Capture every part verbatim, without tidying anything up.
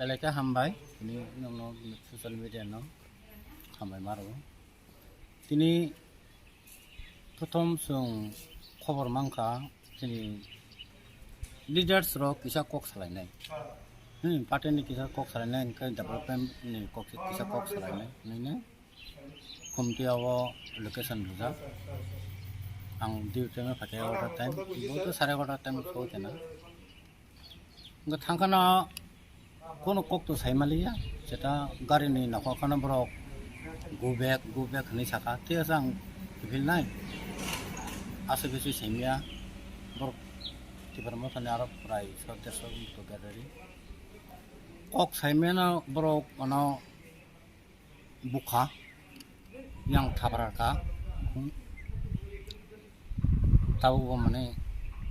Belai khe hambai, tini nokno social media no hambai ma rwo. Tini prothom chwng khobor mankha, chini leaders rok kisa kok salainai. Hmm, party ni kisa kok salainai, hwnkhe development ni kok, kisa kok salainai, nini Khumti o location rijak. Ang duty no phaikhe egaroh ta time, bo to sare egaroh ta time so kena. Hwnkhe thangkhana kono kok to sai maliya, jeta gari ni nokha khana borok go back, go back hinwi sakha. Thik ase, ang kiphil nai, aswk khe saimya borok. Tipra Motha ni aro prai so derso to gadari kok saimya na borok ano bukha yang thabra ka, tabuk bo mane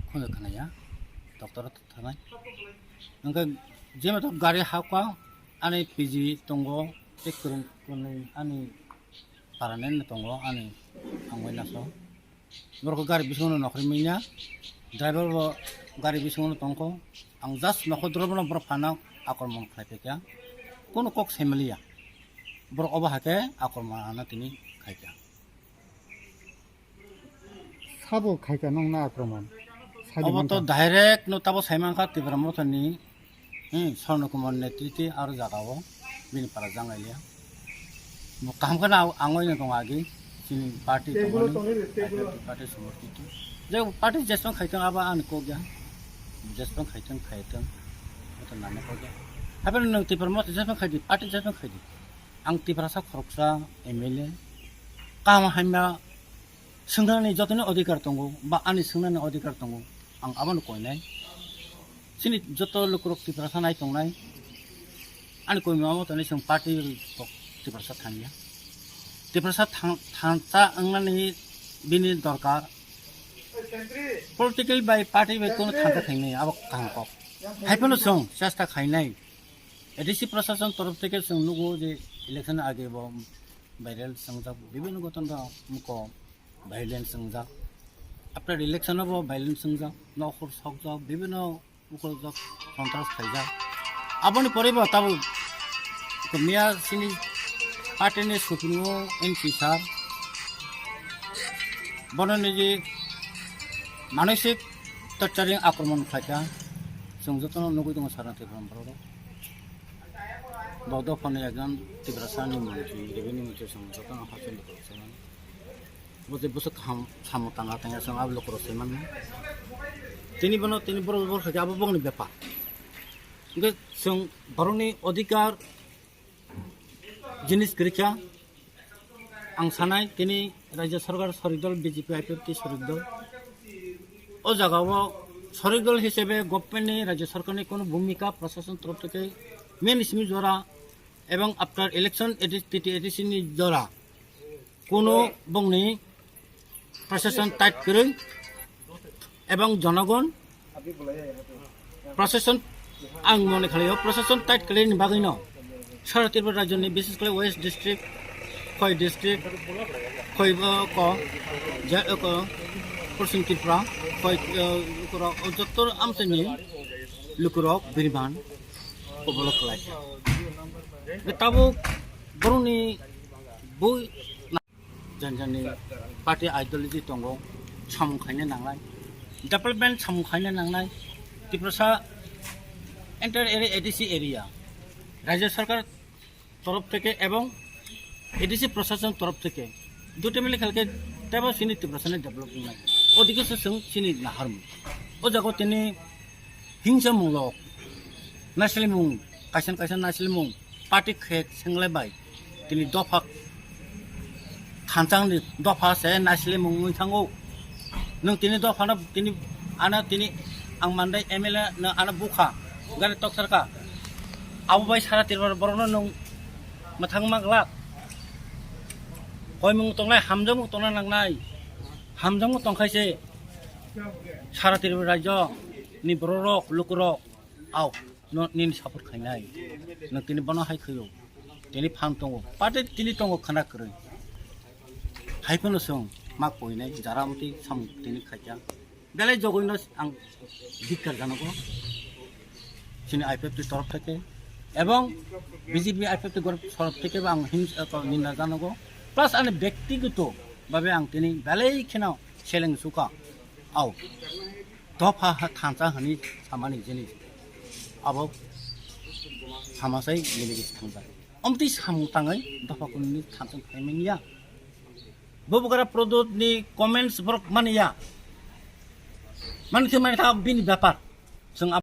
khunju khnaya, doctor o thanai. Hwnkhe jemato gari hakha ani P G tongo, tei kwrwng kwnwi ani parani tongo, ani ang bai naso. Borok gari bisingo no nokhorwi manya, driver bo gari bisingo no tongkho. Ang just nokho drobo no borok phano akromon khlai phaikha, kono kok sai maliya. Borok obo hakhe akromon ano tini khaikha. Sabo khaikha nongna akromon? Sadi obo to mankha. Direct no tabo sai mankha Tipra Motha ni, hmm, Swarno Kumar netrite aro jaga o bini para jang lai liya. Bo kaham kheno ang oi no tongo agi, chini party tongo ni, party somorthito. Je party jesong khaitong abo ani kok ya. Jesong khaitong khaitong. Oto nani kok ya. Haber nang Tipra Motha jesong khaidi, party jesong khaidi. Ang Tiprasa khoroksa M L A. Kaham hamya swngnani jotoni odhikar tongo, ba ani swngnani odhikar tongo, ang abono koinai. Chini joto lukurok Tiprasa nai tongnai, ani koimung abo tonwi chwng party rok Tiprasa thangya. Tiprasa thang-, thangcha wngnani bini dorkar. Political bai party bai kono thangcha khainai, abo kaham kok. Haiphano chwng chesta khainai. A D C prashasan torof theke chwng nugo je election age bo viral swngjak, bibhinno goton rok muko violence swngjak. After election o bo violence swngjak, nokhor sokjak, bibhinno muko jak, contrast khaijak. Aboni pore bo tabuk miya chini party ni supremo M C sir, bono niji manisik torturing akromon khlaikha. Chwng jotono nugwi tongo Sarnath Tripura borok rok. Bo dophani ekjon Tiprasa ni montri, revenue montri chwng jotono hachal ni borok se mano. Bo je bwswk ham-, samung tanga tanga chwng abo lukurok se mano. Tini bono, tini borok, borok khaikhe abo bokni bepar. Hwnkhe chwng borokni odhikar jinis kwrwikha. Ang sanai tini Rajya Sarkar sorik dol, B J P I P F T sorik dol. O jagao sorik dol hisabe government ni, Rajya Sarkar ni kono bhumika prashasan torof theke main simi jora ebong after election A D C, T T A D C ni jora kono bongni prashasan tight kwrwi ebong jonogon prashasan ang mone khalai o prashasan tight kwrwi ni bagwi no sara Tripura rajyo ni, bishes khlai West district, Khoi district, Khoi, uh, ko, ja, uh, ko, Porsim Tripura, Khoi, uh, lukurok, uh, jotto amchaini lukurok biriman kobolok khlai. Tabuk borokni bui jani jani party ideology tongo, samung khaina nangnai, development samung khaina nangnai, Tiprasa entire area, A D C area, Rajya Sarkar torof theke ebong A D C prashasan torof theke duty mili khalke tebo chini Tiprasa ni develop wngnai, odike se chwng chini naharmung. O jaga tini hingsa mung lok, naislimung, kaisa kaisa naislimung, party khek senglai bai, tini dopha khanchang ni dopha se naislimung wngwi thango. Nwng tini dopha no tini ano tini ang mandai M L A no ano bukha, gari toksarkha. Abo bai sara Tripura borok no nwng mwthang ma glak. Koimung tongnai, hamjakmung tongna nangnai. Hamjakmung tongkhai se sara Tripura rajyo ni borok rok, lukurok, au, no nini support khainai. Nwng tini bono hai khaio. Tini phan tongo. Party tini tongo khana kwrwi. Hai phano chwng ma koinai, jara mti samung tini khaikha. Belai jogoi no ang dhikkar janogo. Chini I P F T torof theke Ebong B J P I P F T group sorok theke bo ang him-, eh, ninda janogo. Plus ani byaktigoto babe ang tini belai kheno seleng suka. Au. Dopha ha thansa hani samani jinis. Abo samasai nini gis thansa. Omti samung tangai dopha kunini thansa phaimanya. Bubugara Prodot ni comments borok mani ya. Mani thwi mani tha bini bepar. Chwng